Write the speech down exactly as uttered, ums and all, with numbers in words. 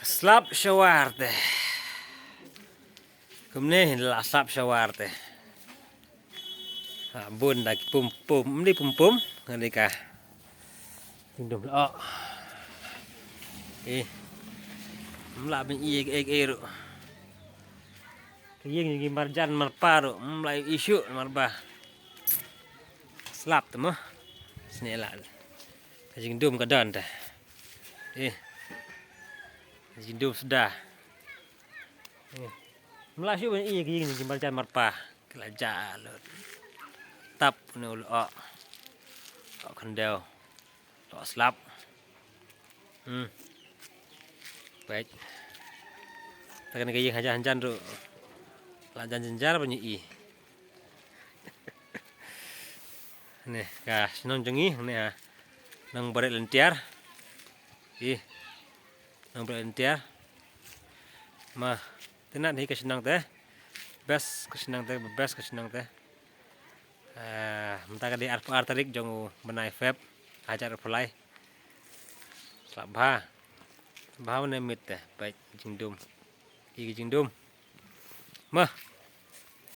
Slap shawar te. Kumne la slap shawar te. Ha bun da ki pum pum, mli pum pum, ngani ka. Tindum la. Eh. Mla bin i ek ek eru. Ki ïing ki marjan marpa ruh mla ïohi shuh marba. Slap te mo. Sne la. Ka jingdum ka don te. Eh. Ka jingdum suda. Eh. Mla shuh ban i ki ïing ki marjan marpa. Ki la ja lut. Tap ne u lok. Lok khyndew. Lok slap. Hmm. Peit. Ta kane ka ïing hajan hajan ruh. La jan jynjar ba ngi i. Ne ka shnong jong ngi ne ha. Nong Barit Lyntiar. Ih. Nong Barit Lyntiar. Ma, te na hi ka shnong te. Best ka shnong te, best ka shnong te. Ah, mynta ka dei arphew ar tarik jong u bnai Feb, hajar arphew lai. Slap bha. Bha ne miet te, peit jingdum. I ki jingdum. Ma.